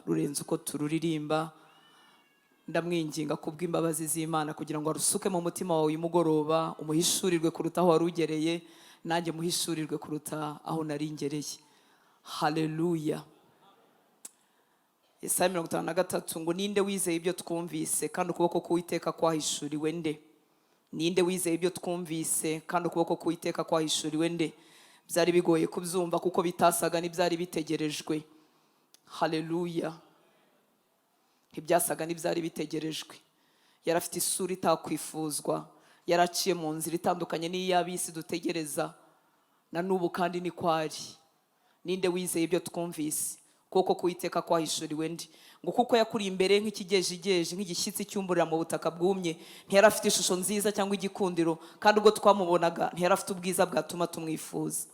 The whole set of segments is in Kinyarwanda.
Rurenze uko tururirimba. Ndamwinginga kubw'imbabazi z'Imana kugira ngo arusuke mu mutima wawe uyu mugoroba, umuhishurirwe kuruta aho wari ugereye, nanjye muhishurirwe kuruta aho nari ngereye. Haleluya! Yesaya 53 ngo: "Ninde wizeye ibyo twumvise, kandi ukuboko k'Uwiteka kwahishuriwe nde?" Ninde wizeye ibyo twumvise, kandi ukuboko k'Uwiteka kwahishuriwe nde? Byari bigoye kubyumva kuko bitasaga n'ibyari bitegerejwe. Haleluya! Ntibyasaga n'ibyari bitegerejwe. Yari afite isura itakwifuzwa, yaraciye mu nzira itandukanye n'iy'ab'isi dutegereza na n'ubu, kandi ni kwari. Ninde wizeye ibyo twumvise, kuko k'Uwiteka kwahishuriwe ndi? Ngo kuko yakuriye imbere nk'ikigejigeji, nk'igishyitsi cyumburira mu butaka bwumye. Ntiyari afite ishusho nziza cyangwa igikundiro, kandi ubwo twamubonaga ntiyari afite ubwiza bwatuma tumwifuza.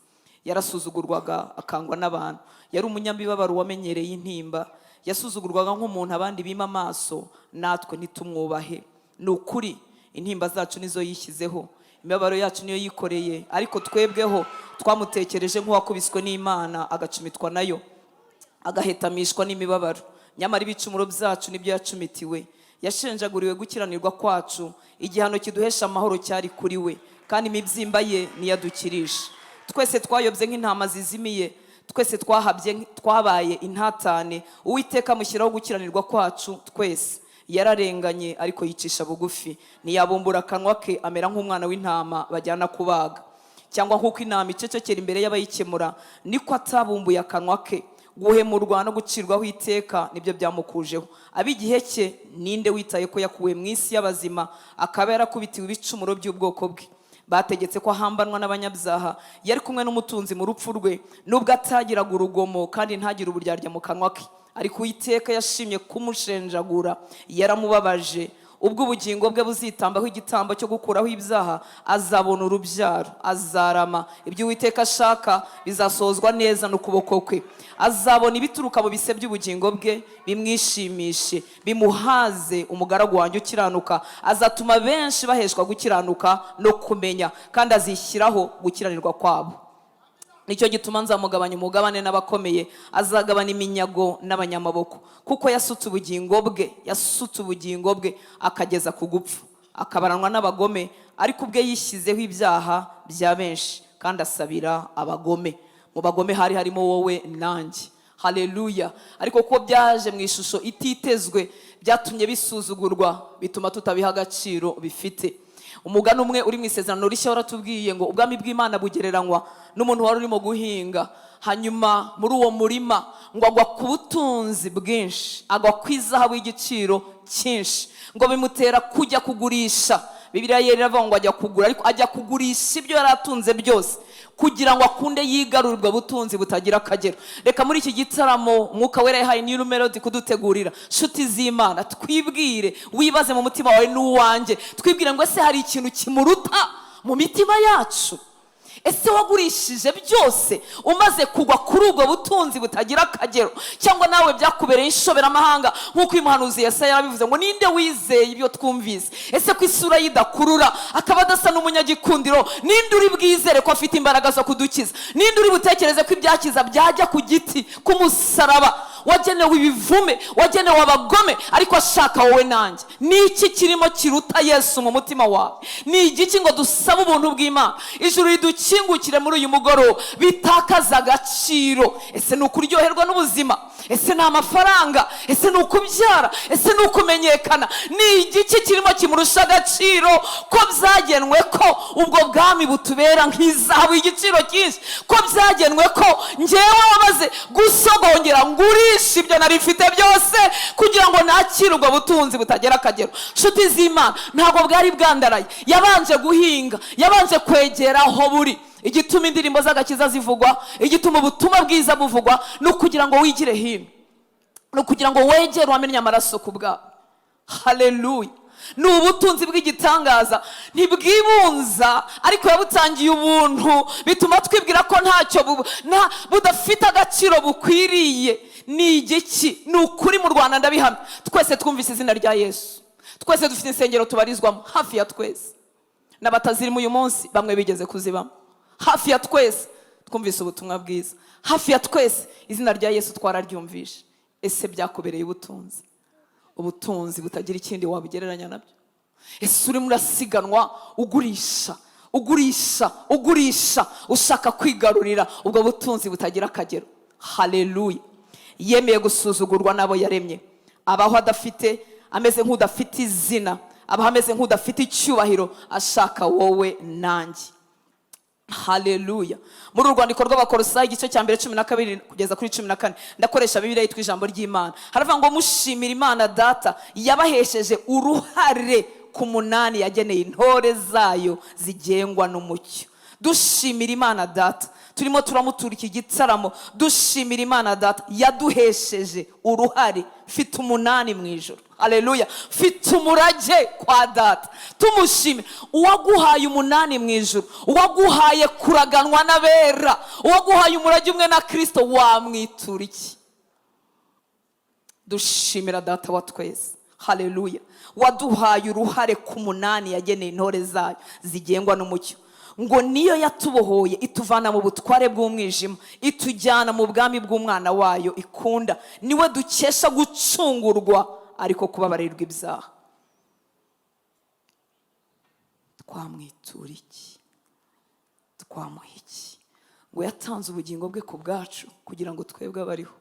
Yarasuzugurwaga, akangwa n'abantu. Yari umunyamibabaro wamenyereye intimba. Yasuzugurwaga nk'umuntu abandi bima amaso, natwe ntitumwubahe. Ni ukuri, intimba zacu nizo yishyizeho, imibabaro yacu niyo yikoreye, ariko twebweho twamutekereje nk'uwakubiswe n'Imana, agacumitwa nayo, agahetamishwa n'imibabaro. Nyamara ibicumuro byacu nibyo yacumitiwe, yashenjaguriwe gukiranirwa kwacu. Igihano kiduhesha amahoro cyari kuri we, kandi imibyimba ye niyo adukirisha. Twese twayobye nk'intama zizimiye, twese twahabye, twabaye intatane. Uwiteka amushyiraho gukiranirwa kwacu twese. Yararenganye ariko yicisha bugufi, ntiyabumbura akanwa ke. Amera nk'umwana w'intama bajyana kubaga, cyangwa nk'uko intama icecekera imbere y'abayikemura, niko atabumbuye akanwa ke. Guhemurwa no gucirwaho iteka nibyo byamukujeho. Ab'igihe cye, ninde witaye ko yakuwe mu isi y'abazima, akaba yarakubitiwe ibicumuro by'ubwoko bwe? Bategetse ko ahambanwa n'abanyabyaha. Yari kumwe n'umutunzi mu rupfu rwe, nubwo atagiraga urugomo kandi ntagire uburyarya mu kanwa ke. Ariko Uwiteka yashimye kumushenjagura, yaramubabaje. Ubwo ubugingo bwe buzitambaho igitambo cyo gukuraho ibyaha, azabona urubyaro, azarama. Ibyo Uwiteka ashaka bizasohozwa neza n'ukuboko kwe. Azabona ibituruka mu bise by'ubugingo bwe, bimwishimishe, bimuhaze. Umugaragu wanjye ukiranuka azatuma benshi baheshwa gukiranuka no kumenya, kandi azishyiraho gukiranirwa kwabo. Nicyo gituma nzamugabanya umugabane n'abakomeye, azagabana iminyago n'abanyamaboko, kuko yasutse ubugingo bwe, yasutse ubugingo bwe akageza ku gupfa, akabaranwa n'abagome, ariko ubwe yishyizeho ibyaha bya benshi, kandi asabira abagome. Mu bagome hari harimo wowe nanjye. Haleluya! Ariko kuko byaje mu ishusho ititezwe, byatumye bisuzugurwa, bituma tutabiha agaciro bifite. Umugani umwe uri mu Isezerano Rishya waratubwiye ngo ubwami bw'Imana bugereranywa n'umuntu wari urimo guhinga. Hanyuma muri uwo murima ngo agwa ku butunzi bwinshi, agwa ku izahabu y'igiciro cyinshi, ngo bimutera kujya kugurisha. Bibiliya yera iravuga ngo ajya kugura, ariko ajya kugurisha ibyo yari atunze byose kugira ngo akunde yigarure ubwo butunzi butagira akagero. Reka muri iki gitaramo Umwuka Wera yahaye New Melody kudutegurira, nshuti z'Imana, twibwire, wibaze mu mutima wawe n'uwanjye, twibwire ngo: ese hari ikintu kimuruta mu mitima yacu? Ese wagurishije byose umaze kugwa kuri ubwo butunzi butagira akagero, cyangwa nawe byakubereye inshoberamahanga nk'uko uyu muhanuzi Yesaya yarabivuze ngo: "Ninde wizeye ibyo twumvise?" Ese ko isura ye idakurura, akaba adasa n'umunyagikundiro, ninde uri bwizere ko afite imbaraga zo kudukiza? Ninde uri butekereze ko ibyakiza byajya ku giti, ku musaraba wagenewe ibivume, wagenewe abagome, ariko ashaka wowe nanjye? Ni iki kirimo kiruta Yesu mu mutima wawe? Ni igiki ngo dusabe ubuntu bw'Imana, ijuru ridukingukire muri uyu mugoroba, bitakaza agaciro? Ese ni ukuryoherwa n'ubuzima? Ese ni amafaranga? Ese ni ukubyara? Ese ni ukumenyekana? Ni igiki kirimo kimurusha agaciro, ko byagenwe ko ubwo bwami butubera nk'izahabu y'igiciro cyinshi, ko byagenwe ko ngewe wamaze gusogongera ngurisha ibyo nari mfite byose kugira ngo nakire ubwo butunzi butagira akagero? Nshuti z'Imana, ntabwo bwari bwandaraye. Yabanje guhinga, yabanje kwegera aho buri. Igituma indirimbo z'agakiza zivugwa, igituma ubutumwa bwiza buvugwa, ni ukugira ngo wigire hino, ni ukugira ngo wegere uwamennye amaraso ku bwawe. Haleluya! Ni ubutunzi bw'igitangaza, ntibwibunza, ariko yabutangiye ubuntu, bituma twibwira ko ntacyo budafite agaciro bukwiriye. Ni igiki? Ni ukuri, mu Rwanda ndabihamya, twese twumvise izina rya Yesu, twese dufite insengero tubarizwamo, hafi ya twese. N'abatazirimo uyu munsi, bamwe bigeze kuzibamo. Hafi ya twese twumvise ubutumwa bwiza, hafi ya twese izina rya Yesu twararyumvishe. Ese byakubereye ubutunzi, ubutunzi butagira ikindi wabugereranya nabyo? Ese urimo urasiganwa, ugurisha, ugurisha, ugurisha, ushaka kwigarurira ubwo butunzi butagira akagero? Haleluya! Yemeye gusuzugurwa n'abo yaremye, abaho adafite, ameze nk'udafite izina, abaho ameze nk'udafite icyubahiro, ashaka wowe nanjye. Haleluya! Muri uru rwandiko rw'Abakorosayi, igice cya mbere, 12 kugeza kuri 14, ndakoresha Bibiliya yitwa Ijambo ry'Imana, haravuga ngo: "Mushimira Imana Data yabahesheje uruhare ku munani yageneye intore zayo zigengwa n'umucyo." Dushimira Imana Data, turimo turamutura iki gitaramo, dushimira Imana Data yaduhesheje uruhare. Mfite umunani mu ijoro. Haleluya! Mfite umurage kwa Data. Tumushime. Uwaguhaye umunani mu ijoro, uwaguhaye kuraganwa n'abera, uwaguhaye umurage umwe na Kirisito, wamwitura iki? Dushimira Data wa twese, haleluya, waduhaye uruhare ku munani yageneye intore zayo zigengwa n'umucyo, ngo niyo yatubohoye ituvana mu butware bw'umwijima, itujyana mu bwami bw'umwana wayo ikunda, niwe dukesha gucungurwa, ariko kubabarirwa ibyaha. Twamwitura iki? Twamuha iki? Ngo yatanze ubugingo bwe ku bwacu, kugira ngo twebwe abariho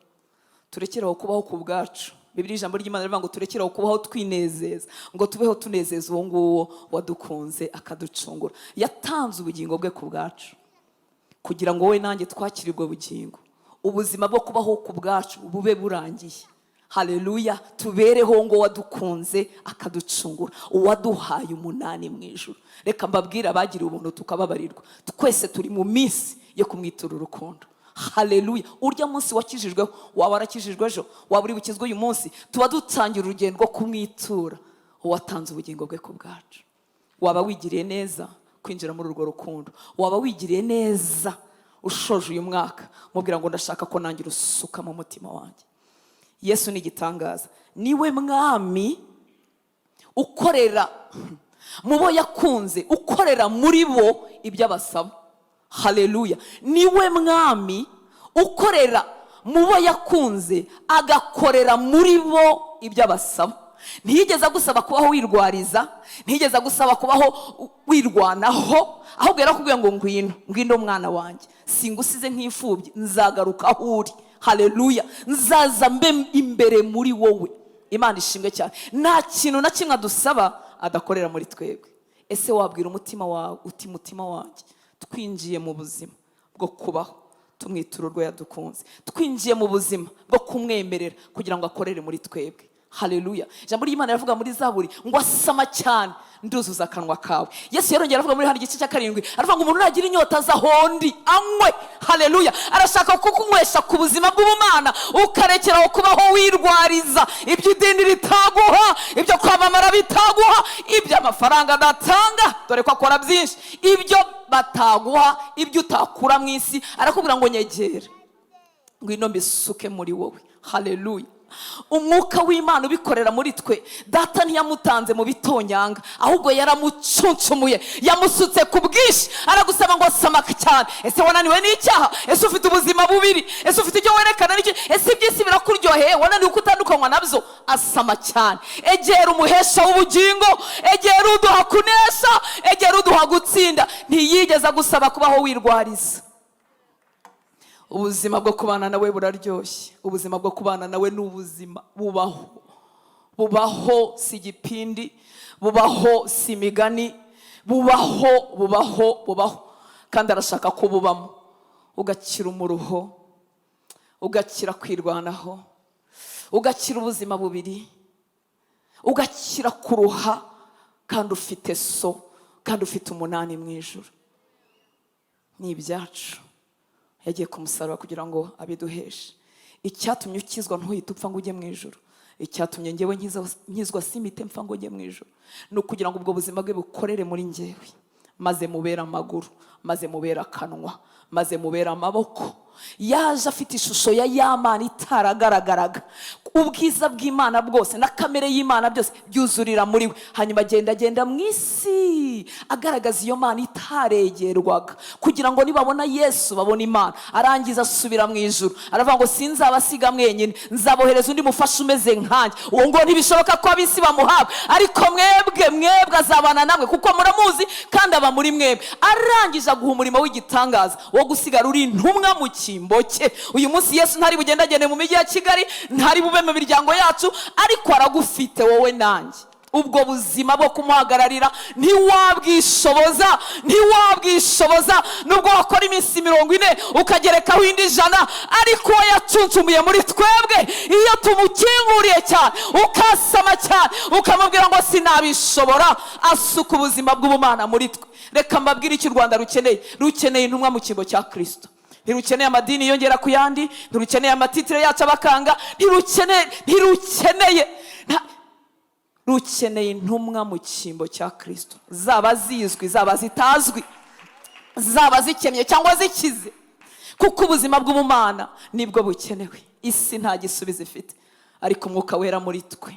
turekere aho kubaho ku bwacu. Bibiliya, ijambo ry'Imana rivuga ngo turekere aho kubaho twinezeza, ngo tubeho tunezeza uwo nguwo wadukunze akaducungura. Yatanze ubugingo bwe ku bwacu kugira ngo wowe nanjye twakire ubwo bugingo, ubuzima bwo kubaho ku bwacu bube burangiye. Haleluya! Tubereho ngo wadukunze akaducungura, uwaduhaye umunani mu ijuru. Reka mbabwire, abagiriye ubuntu tukababarirwa, twese turi mu minsi yo kumwitura urukundo. Haleluya! Urya munsi wakijijweho, waba warakijijwe ejo, waba uri bukizwe uyu munsi, tuba dutangira urugendo rwo kumwitura uwatanze ubugingo bwe ku bwacu. Waba wigiriye neza kwinjira muri urwo rukundo. Waba wigiriye neza ushoje uyu mwaka, mubwira ngo: "Ndashaka ko nanjye usuka mu mutima wanjye." Yesu ni igitangaza. Niwe mwami ukorera mu bo yakunze, ukorera muri bo ibyo abasaba. Haleluya! Niwe mwami ukorera mu bo yakunze, agakorera muri bo ibyo abasaba. Ntiyigeze agusaba kubaho wirwariza, ntiyigeze agusaba kubaho wirwanaho, ahubwo yarakubwiye ngo: "Ngwino, ngwino mwana wanjye, singusize nk'imfubyi, nzagaruka aho uri." Haleluya! Nzaza mbe imbere muri wowe. Imana ishimwe cyane. Nta kintu na kimwe adusaba adakorera muri twebwe. Ese wabwira umutima wawe uti: "Mutima wanjye, twinjiye mu buzima bwo kubaho tumwitura urwo yadukunze, twinjiye mu buzima bwo kumwemerera kugira ngo akorere muri twebwe"? Haleluya! Ijambo ry'Imana riravuga muri Zaburi ngo: "Asama cyane, nduzuza akanwa kawe." Yesu yarongera aravuga muri hano igice cya 7, aravuga ngo: "Umuntu nagira inyota aza ahondi anywe." Haleluya! Arashaka kukunywesha ku buzima bw'ubumana, ukarekeraho kubaho wirwariza ibyo idini ritaguha, ibyo kwamamara bitaguha, ibyo amafaranga adatanga, dore ko akora byinshi, ibyo bataguha, ibyo utakura mu isi. Arakubwira ngo: "Nyegera, ngwino mbisuke muri wowe." Haleluya! Umwuka w'Imana ubikorera muri twe. Data ntiyamutanze mu bitonyanga, ahubwo yaramucuncumuye, yamusutse ku bwinshi. Aragusaba ngo: "Sama cyane." Ese wananiwe n'icyaha? Ese ufite ubuzima bubiri? Ese ufite icyo werekana n'icyo? Ese iby'isi birakuryoheye, wananiwe uko utandukanywa nabyo? Asama cyane, egera umuhesha w'ubugingo, egera uduha kunesha, egera uduha gutsinda. Ntiyigeze agusaba kubaho wirwariza. Ubuzima bwo kubana nawe buraryoshye. Ubuzima bwo kubana nawe ni ubuzima bubaho, bubaho, si igipindi, bubaho, si imigani, bubaho, bubaho, bubaho. Kandi arashaka ko bubamo, ugakira umuruho, ugakira kwirwanaho, ugakira ubuzima bubiri, ugakira kuruha, kandi ufite so, kandi ufite umunani mu ijuru. Ni ibyacu. Yagiye ku musaraba kugira ngo abiduheshe. Icyatumye ukizwa ntuhite upfa ngo ujye mu ijuru, icyatumye ngewe nkizwa simite mpfa ngo ujye mu ijuru, ni ukugira ngo ubwo buzima bwe bukorere muri ngewe, maze mubere amaguru, maze mubere akanwa, maze mubere amaboko. Yaje afite ishusho ya ya Mana itaragaragaraga. Ubwiza bw'Imana bwose na kamere y'Imana byose byuzurira muri we. Hanyuma agenda agenda mu isi agaragaza iyo Mana itaregerwaga, kugira ngo nibabona Yesu babone Imana. Arangiza asubira mu ijuru, aravuga ngo: "Sinzabasiga mwenyine, nzabohereza undi mufasha umeze nkanjye." Uwo ngo ntibishoboka ko ab'isi bamuhabwa, ariko mwebwe azabana namwe, kuko muramuzi kandi aba muri mwebwe. Arangije aguha umurimo w'igitangaza wo gusigara uri intumwa mu cyimbo cye. Uyu munsi Yesu ntari bugendagende mu mijyi ya Kigali, ntari bube mu miryango yacu, ariko aragufite wowe nanjye. Ubwo buzima bwo kumuhagararira ntiwabwishoboza, ntiwabwishoboza nubwo wakora iminsi 40 ukagerekaho indi 100. Ariko uwo yacuncumuye muri twebwe, iyo tumukinguriye cyane, ukasama cyane, ukamubwira ngo "Sinabishobora", asuka ubuzima bw'ubumana muri twe. Reka mbabwire icyo u Rwanda rukeneye. Rukeneye intumwa mu cyimbo cya Kirisito. Ntirukeneye amadini yongera ku yandi, ntirukeneye amatitire yacu abakanga, ntirukeneye, rukeneye intumwa mu cyimbo cya Kirisito, zaba zizwi, zaba zitazwi, zaba zikennye cyangwa zikize, kuko ubuzima bw'ubumana nibwo bukenewe. Isi nta gisubizo ifite, ariko Umwuka Wera muri twe.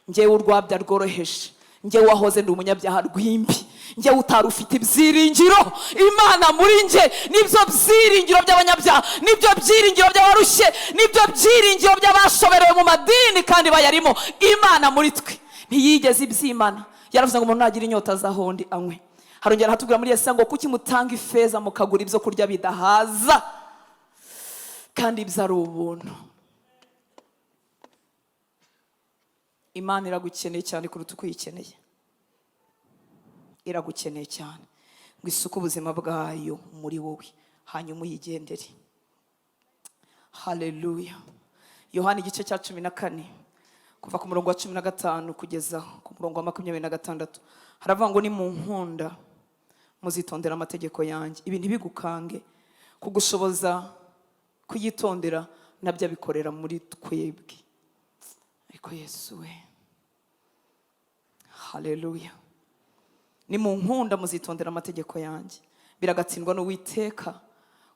Ngewe urwabya rworoheje, ngewe wahoze ndi umunyabyaha rwimbi, ngewe utari ufite ibyiringiro, Imana muri nge nibyo byiringiro by'abanyabyaha, nibyo byiringiro by'abarushye, nibyo byiringiro by'abashoberewe mu madini kandi bayarimo. Imana muri twe ntiyigeze ibyimana. Yaravuze ngo: "Umuntu nagira inyota azaho ndi anywe." Harongera hatubwira muri Yesaya ngo: "Kuki mutanga ifeza mukagura ibyo kurya bidahaza, kandi ibyo ari ubuntu?" Imana iragukeneye cyane kuruta uko uyikeneye. Iragukeneye cyane ngo isuke ubuzima bwayo muri wowe, hanyuma uyigendere. Haleluya! Yohani igice cya 14, kuva ku murongo wa 15 kugeza ku murongo wa 26, haravuga ngo: "Nimunkunda muzitondera amategeko yanjye." Ibi ntibigukange. Kugushoboza kuyitondera nabyo abikorera muri twebwe. Ariko Yesu we, haleluya! "Nimunkunda muzitondera amategeko yanjye." Biragatsindwa n'Uwiteka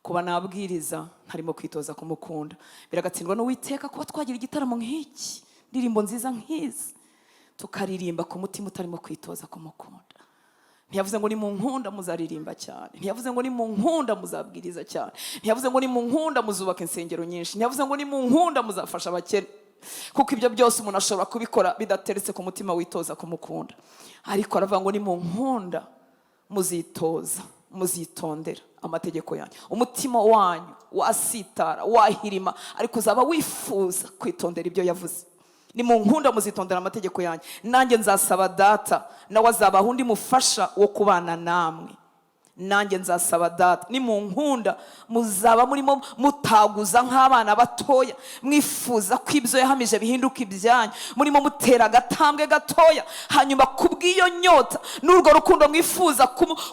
kuba nabwiriza ntarimo kwitoza kumukunda. Biragatsindwa n'Uwiteka kuba twagira igitaramo nk'iki, indirimbo nziza nk'izi, tukaririmba ku mutima utarimo kwitoza kumukunda. Ntiyavuze ngo nimunkunda muzaririmba cyane, ntiyavuze ngo nimunkunda muzabwiriza cyane, ntiyavuze ngo nimunkunda muzubaka insengero nyinshi, ntiyavuze ngo nimunkunda muzafasha abakene, kuko ibyo byose umuntu ashobora kubikora bidateretse ku mutima witoza kumukunda. Ariko aravuga ngo: "Nimunkunda muzitoza, muzitondera amategeko yanyu." Umutima wanyu wasitara, wahirima, ariko uzaba wifuza kwitondera ibyo yavuze. "Nimunkunda muzitondera amategeko yanjye, nanjye nzasaba Data, nawe azabaha undi mufasha wo kubana namwe." Nanjye nzasaba Data. Nimunkunda muzaba murimo mutaguza nk'abana batoya, mwifuza ko ibyo yahamije bihinduka ibyanyu, murimo mutera agatambwe gatoya. Hanyuma kubw'iyo nyota n'urwo rukundo mwifuza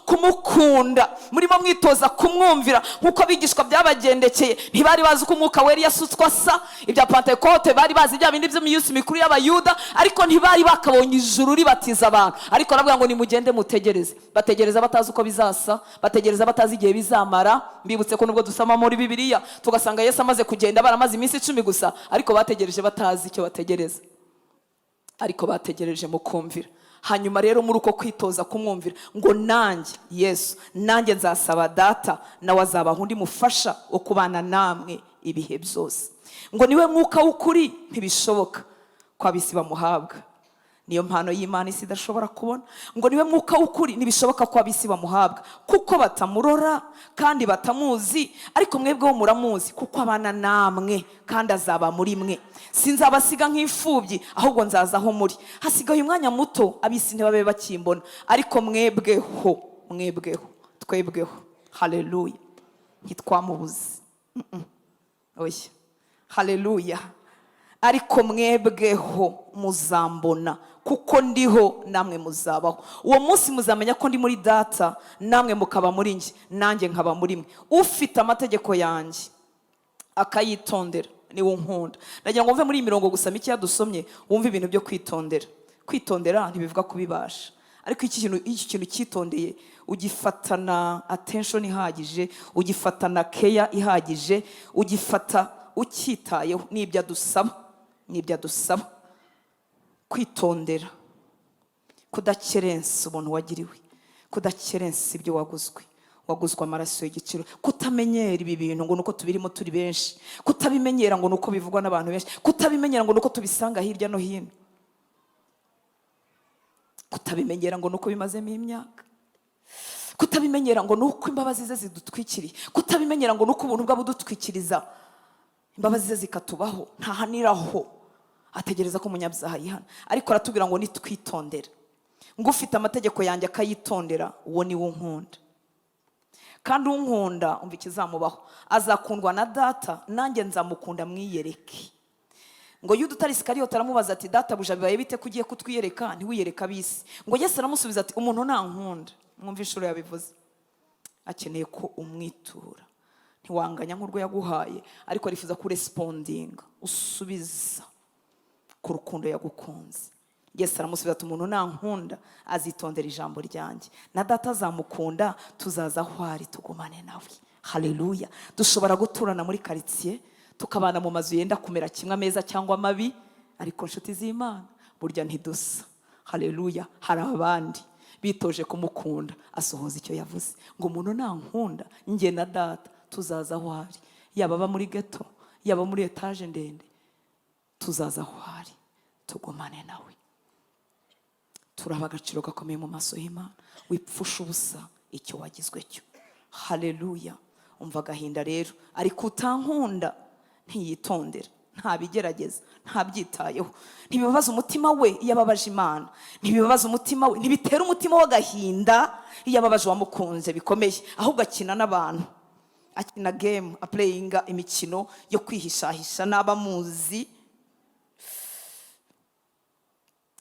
kumukunda, murimo mwitoza kumwumvira, nk'uko abigishwa byabagendekeye. Ntibari bazi uko Umwuka Wera yasutswe asa. Ibya Pantekote bari bazi, bya bindi by'iminsi mikuru y'Abayuda, ariko ntibari bakabonye ijuru ribatiza abantu. Ariko aravuga ngo: "Nimugende mutegereze." Bategereza batazi uko bizasa, bategereza batazi igihe bizamara. Mbibutse ko nubwo dusoma muri Bibiliya tugasanga Yesu amaze kugenda baramaze iminsi 10 gusa, ariko bategereje batazi icyo bategereza, ariko bategereje mu kumvira. Hanyuma rero muri uko kwitoza kumwumvira, ngo: "Nanjye Yesu, nanjye nzasaba Data, nawe azabaha undi mufasha wo kubana namwe ibihe byose." Ngo niwe Mwuka w'ukuri. Ntibishoboka ko ab'isi bamuhabwa, niyo mpano y'Imana isi idashobora kubona. Ngo niwe Mwuka w'ukuri. Ntibishoboka ko ab'isi bamuhabwa, kuko batamurora kandi batamuzi. Ariko mwebweho muramuzi, kuko abana namwe kandi azaba muri mwe. "Sinzabasiga nk'imfubyi, ahubwo nzaza aho muri. Hasigaye umwanya muto, ab'isi ntibabe bakimbona, ariko mwebweho, mwebweho, twebweho." Haleluya! Ntitwamubuze. Oya, haleluya! "Ariko mwebweho muzambona, kuko ndiho namwe muzabaho. Uwo munsi muzamenya ko ndi muri Data, namwe mukaba muri njye, nanjye nkaba muri mwe. Ufite amategeko yanjye akayitondera niwe unkunda." Ndagira ngo mve muri iyi mirongo gusa mikeya dusomye, wumve ibintu byo kwitondera. Kwitondera ntibivuga kubibasha, Ariko iki kintu cyitondeye, ugifatana attention ihagije, ugifatana care ihagije, ugifata ucyitayeho. N'ibyo adusaba kwitondera kudakerensa ubuntu wagiriwe, kudakerensa ibyo waguzwe. Waguzwe amaraso y'igiciro. Kutamenyera ibi bintu ngo nuko tubirimo turi benshi, kutabimenyera ngo nuko bivugwa n'abantu benshi, kutabimenyera ngo nuko tubisanga hirya no hino, kutabimenyera ngo nuko bimazemo imyaka, kutabimenyera ngo nuko imbabazi ze zidutwikiriye, kutabimenyera ngo nuko ubuntu bwe budutwikiriza, imbabazi ze zikatubaho. Ntahaniraho, ategereza ko umunyabyaha yihana. Ariko aratubwira ngo nitwitondera, ngo ufite amategeko yanjye akayitondera, uwo ni we unkunda. Kandi unkunda, umva ikizamubaho, azakundwa na Data, nanjye nzamukunda mwiyereke. Ngo Yuda utari Isikariyoti aramubaza ati: "Databuja, bibaye bite ko ugiye kutwiyereka, ntiwiyereke ab'isi?" Ngo Yesu aramusubiza ati: "Umuntu nankunda." Mwumva inshuro yabivuze. Akeneye ko umwitura. Ntiwanganya nk'urwo yaguhaye, ariko arifuza kurespondinga, usubiza ku rukundo yagukunze. Yesu aramusubiza ati: "Umuntu nankunda azitondera ijambo ryanjye, na Data azamukunda, tuzaza aho ari tugumane nawe." Haleluya! Dushobora guturana muri karitsiye, tukabana mu mazu yenda kumera kimwe, ameza cyangwa amabi, ariko inshuti z'Imana, burya ntidusa. Haleluya! Hari abandi bitoje kumukunda. Asohoza icyo yavuze ngo: "Umuntu nankunda, njye na Data tuzaza aho ari." Yaba aba muri ghetto, yaba muri etaje ndende, tuzaza aho ari tugumane nawe. Turaba agaciro gakomeye mu maso y'Imana. Wipfusha ubusa icyo wagizwe cyo. Haleluya! Umva agahinda rero. Ariko utankunda ntiyitondera, ntabigerageza, ntabyitayeho, ntibibabaza umutima we iyo ababaje Imana, ntibibabaza umutima we, ntibitera umutima w'agahinda iyo ababaje uwamukunze bikomeye. Ahubwo akina n'abantu, akina game, aplayinga imikino yo kwihishahisha n'abamuzi.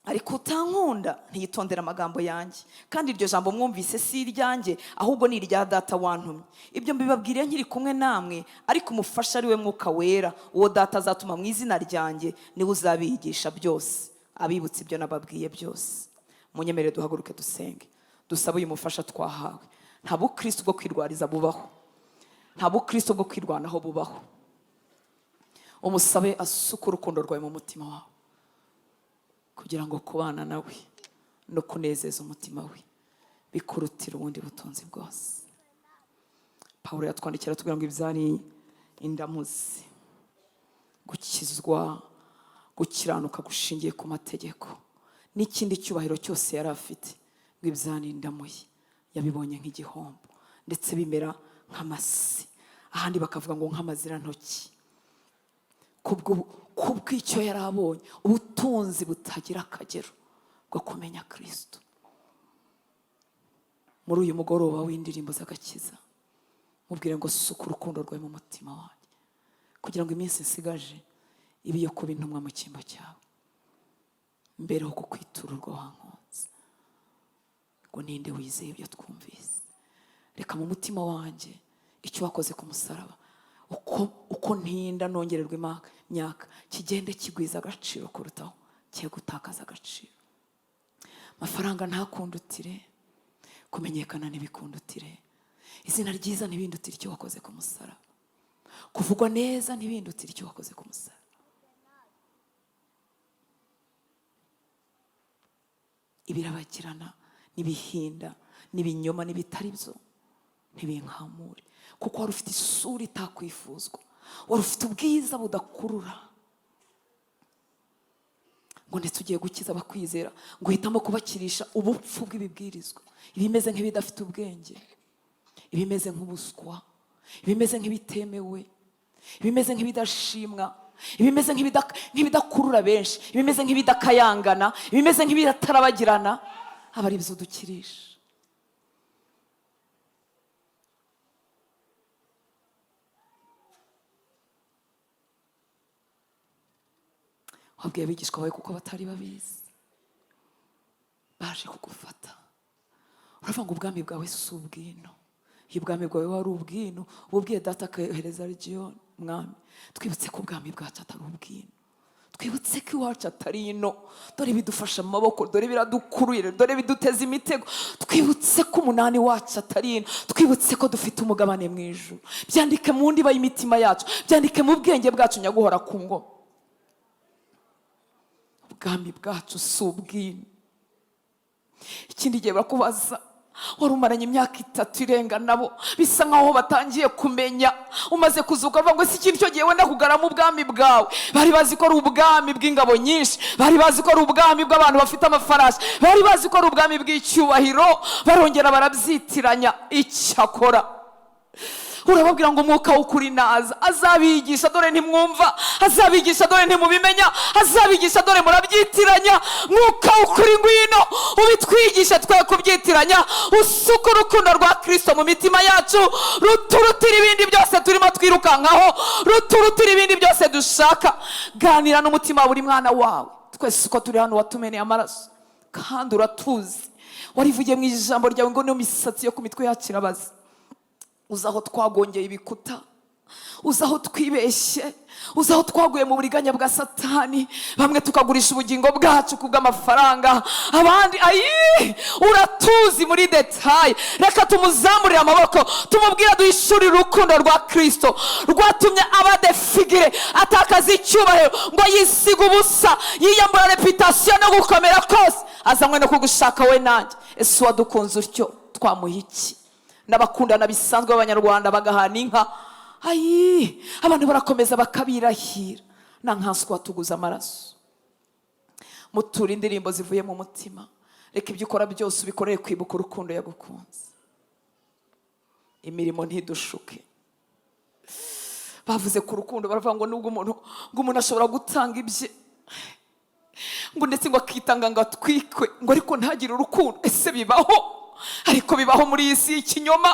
Ariko utankunda ntiyitondera amagambo yanjye, kandi iryo jambo mwumvise si iryanjye, ahubwo ni irya Data wantumye. Ibyo mbibabwiriye nkiri kumwe namwe. Ariko umufasha, ari we Mwuka Wera, uwo Data azatuma mu izina ryanjye, niwe uzabigisha byose, abibutsa ibyo nababwiye byose. Munyemerere duhaguruke dusenge, dusabe uyu mufasha twahawe. Nta bukristo bwo kwirwariza bubaho, nta bukristo bwo kwirwanaho bubaho. Umusabe asuke urukundo rwawe mu mutima wawe, kugira ngo kubana nawe no kunezeza umutima we bikurutira ubundi butunzi bwose. Pawulo yatwandikira atubwira ngo ibyari indamuzi, gukizwa, gukiranuka gushingiye ku mategeko n'ikindi cyubahiro cyose yari afite, ngo ibyari indamuye yabibonye nk'igihombo, ndetse bimera nk'amasi, ahandi bakavuga ngo nk'amazirantoki, kubw'icyo yari abonye, ubutunzi butagira akagero bwo kumenya Kirisito. Muri uyu mugoroba w'indirimbo z'agakiza, mubwire ngo: "Suka urukundo rwawe mu mutima wanjye, kugira ngo iminsi nsigaje ibe iyo kuba intumwa mu cyimbo cyawe, mbereho kukwitura urwo wankunze." Ngo ninde wizeye ibyo twumvise? Reka mu mutima wanjye icyo wakoze ku musaraba, uko ntinda nongererwa imyaka, kigende kigwiza agaciro kurutaho, cye gutakaza agaciro. Amafaranga ntakundutire, kumenyekana ntibikundutire, izina ryiza ntibindutire icyo wakoze ku musaraba, kuvugwa neza ntibindutire icyo wakoze ku musaraba. Ibirabagirana n'ibihinda n'ibinyoma n'ibitari byo ntibinkamure, kuko wari ufite isura itakwifuzwa, wari ufite ubwiza budakurura. Ngo ndetse ugiye gukiza abakwizera, ngo uhitamo kubakirisha ubupfu bw'ibibwirizwa, ibimeze nk'ibidafite ubwenge, ibimeze nk'ubuswa, ibimeze nk'ibitemewe, ibimeze nk'ibidashimwa, ibimeze nk'ibidakurura benshi, ibimeze nk'ibidakayangana, ibimeze nk'ibitarabagirana, aba ari byo dukirisha. Wabwiye abigishwa bawe, kuko batari babizi, baje kugufata, uravuga ngo ubwami bwawe si ubwino. Iyo ubwami bwawe wari ubwino, uba ubwiye Data akohereza legiyoni. Mwami, twibutse ko ubwami bwacu atari ubwino. Twibutse ko iwacu atari ino. Dore bidufashe amaboko, dore biradukururira, dore biduteza imitego. Twibutse ko umunani wacu atari ino. Twibutse ko dufite umugabane mu ijuru. Byandike mu ndiba y'imitima yacu, byandike mu bwenge bwacu. Nyaguhora ku ngoma, ubwami bwacu si ubwino. Ikindi gihe bakubaza, wari umaranye imyaka 3 irenga nabo, bisa nkaho batangiye kumenya umaze kuzuka, bavuga ngo: "Si iki nicyo gihe wenda kugaramo ubwami bwawe?" Bari bazi ko ari ubwami bw'ingabo nyinshi, bari bazi ko ari ubwami bw'abantu bafite amafarashi, bari bazi ko ari ubwami bw'icyubahiro. Barongera barabyitiranya. Icyakora urababwira ngo: "Umwuka w'ukuri naza azabigisha, dore ntimwumva, azabigisha, dore ntimubimenya, azabigisha, dore murabyitiranya." Mwuka w'ukuri, ngwino ubitwigishe twe kubyitiranya. Usuke urukundo rwa Kirisito mu mitima yacu, ruturutira ibindi byose turimo twirukankaho, ruturutira ibindi byose dushaka. Ganira n'umutima wa buri mwana wawe. Twese uko turi hano watumeneye amaraso kandi uratuzi. Warivugiye mu ijambo ryawe ngo niyo misatsi yo ku mitwe yacu irabaza. Uzi aho twagongeye ibikuta, uzi aho twibeshye, uzi aho twaguye mu buriganya bwa Satani, bamwe tukagurisha ubugingo bwacu ku bw'amafaranga, abandi ayi. Uratuzi muri détail. Reka tumuzamurire amaboko, tumubwire duhishurire urukundo rwa Kirisito rwatumye aba défiguré, atakaza icyubahiro, ngo yisiga ubusa, yiyambura réputation no gukomera kose, azanywe no kugushaka we nanjye. Ese uwadukunze utyo twamuha iki? N'abakundana bisanzwe b'Abanyarwanda bagahana inka, ayi, abantu barakomeza bakabirahira, na nkanswe watuguze amaraso. Mutura indirimbo zivuye mu mutima. Reka ibyo ukora byose ubikorere kwibuka urukundo yagukunze. Imirimo ntidushuke. Bavuze ku rukundo, baravuga ngo nubwo umuntu, ngo umuntu ashobora gutanga ibye, ngo ndetse ngo akitanga ngo atwikwe, ngo ariko ntagire urukundo. Ese bibaho? Ariko bibaho muri iyi si y'ikinyoma.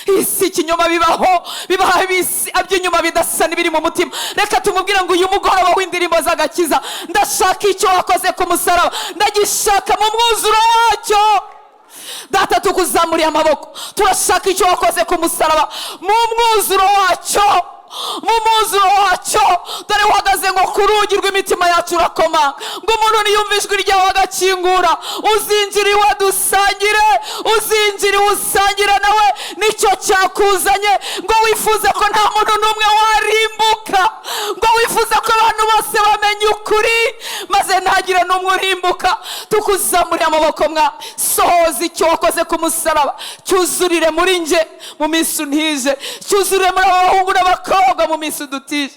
Iyi si y'ikinyoma bibaho, bibaho ibisi by'inyuma bidasa n'ibiri mu mutima. Reka tumubwire ngo: "Uyu mugoroba w'indirimbo z'agakiza, ndashaka icyo wakoze ku musaraba, ndagishaka mu mwuzuro wacyo." Data, tukuzamuriye amaboko, turashaka icyo wakoze ku musaraba mu mwuzuro wacyo, mu mwuzuro wacyo. Dore uhagaze ngo ku rugi rw'imitima yacu, urakoma, ngo umuntu niyumva ijwi ryawe agakingura, uzinjira iwe dusangire, uzinjira iwe usangire nawe. Nicyo cyakuzanye, ngo wifuze ko nta muntu n'umwe warimbuka, ngo wifuze ko abantu bose bamenya ukuri, maze ntagire n'umwe urimbuka. Tukuzamuriye amaboko mwa sohoza icyo wakoze ku musaraba, cyuzurire muri nge mu minsi untije, cyuzurire muri aba bahungu n'abakobwa mu minsi udutije.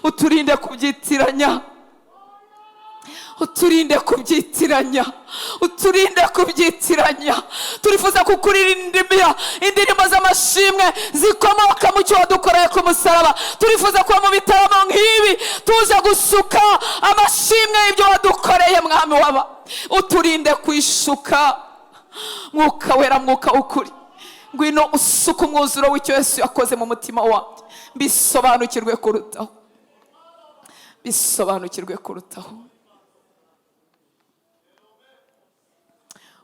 Uturinde kubyitiranya, uturinde kubyitiranya, uturinde kubyitiranya. Turifuza kukuririmbira indirimbo z'amashimwe zikomoka mu cyo wadukoreye ku musaraba. Turifuza kuba mu bitaramo nk'ibi tuze gusuka amashimwe y'ibyo wadukoreye, Mwami waba. Uturinde kwishuka. Mwuka Wera, Mwuka w'ukuri, ngwino usuka umwuzuro w'icyo Yesu yakoze mu mutima wanjye, bisobanukirwe kurutaho, bisobanukirwe kurutaho.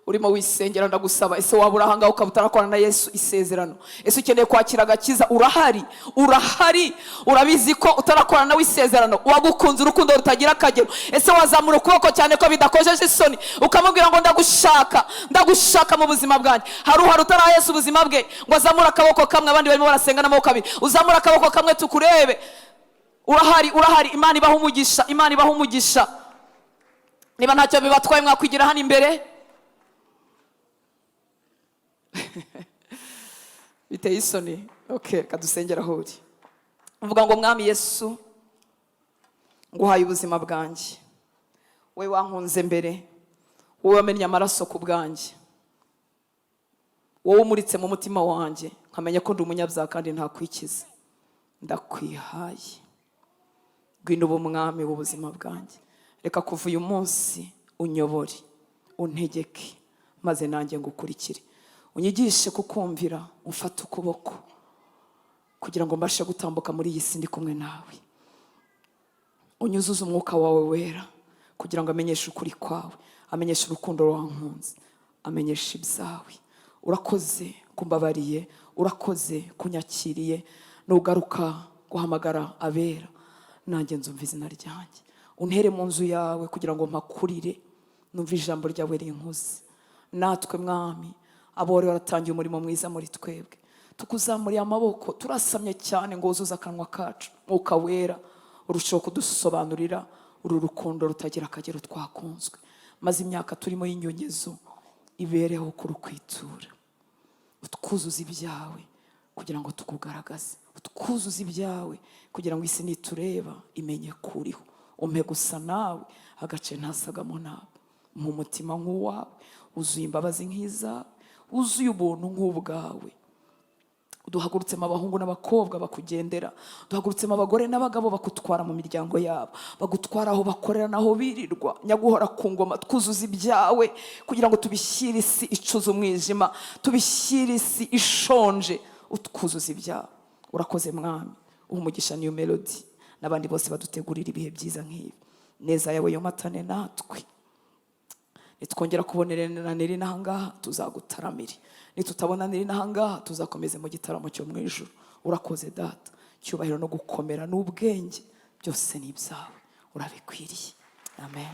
Urimo wisengera, ndagusaba: ese waba uri ahangaha ukaba utarakorana na Yesu isezerano? Ese ukeneye kwakira agakiza? Urahari, urahari, urabizi ko utarakorana nawe isezerano, wagukunze urukundo rutagira akagero. Ese wazamura ukuboko cyane ko bidakojeje isoni, ukamubwira ngo: "Ndagushaka, ndagushaka mu buzima bwanjye"? Hari uhari utaraha Yesu ubuzima bwe ngo azamure akaboko kamwe? Abandi barimo barasenga n'amaboko abiri. Uzamure akaboko kamwe tukurebe. Urahari, urahari. Imana ibaha umugisha, Imana ibaha umugisha. Niba ntacyo bibatwaye, mwakwigira hano imbere. Biteye isoni. Ok, reka dusengera aho uri. Uvuga ngo: "Mwami Yesu, nguhaye ubuzima bwanjye. Wowe wankunze mbere, wowe wamennye amaraso ku bwanjye, wowe umuritse mu mutima wanjye nkamenya ko ndi umunyabyaha kandi ntakwikiza, ndakwihaye. Ngwino ube umwami w'ubuzima bwanjye. Reka kuva uyu munsi unyobore, untegeke, maze nanjye ngukurikire. Unyigishe kukumvira, umfate ukuboko kugira ngo mbashe gutambuka muri iyi si ndi kumwe nawe. Unyuzuze umwuka wawe wera kugira ngo amenyeshe ukuri kwawe, amenyeshe urukundo wankunze, amenyeshe ibyawe. Urakoze kumbabariye, urakoze kunyakiriye. Nugaruka guhamagara abera, nanjye nzumva izina ryanjye." Untere mu nzu yawe kugira ngo mpakurire, numve ijambo ryawe rinkuze. Natwe, Mwami, abo wari waratangiye umurimo mwiza muri twebwe, tukuzamuriye amaboko, turasamye cyane ngo wuzuze akanwa kacu Mwuka Wera, urusheho kudusobanurira uru rukundo rutagira akagero twakunzwe, maze imyaka turimo y'inyongezo ibereho kurukwitura. Utwuzuze ibyawe kugira ngo tukugaragaze, utwuzuze ibyawe kugira ngo isi nitureba imenye ko uriho. Umpe gusa nawe agace ntasagamo nawe, mu mutima nk'uwawe, wuzuye imbabazi nk'izawe, wuzuye ubuntu nk'ubwawe. Duhagurutsemo abahungu n'abakobwa bakugendera, duhagurutsemo abagore n'abagabo bakutwara mu miryango yabo, bagutwara aho bakorera n'aho birirwa. Nyaguhora ku ngoma, twuzuze ibyawe kugira ngo tubishyire isi icuze umwijima, tubishyire isi ishonje. Utwuzuze ibyawe. Urakoze, Mwami. Uha umugisha New Melody n'abandi bose badutegurira ibihe byiza nk'ibi. Neza yawe yomatane natwe. Nitwongera kubonerana n'ahangaha, tuzagutaramire. Nitutabonanira n'ahangaha, tuzakomeze mu gitaramo cyo mu ijuru. Urakoze, Data. Cyubahiro no gukomera n'ubwenge byose ni ibyawe, urabikwiriye. Amen.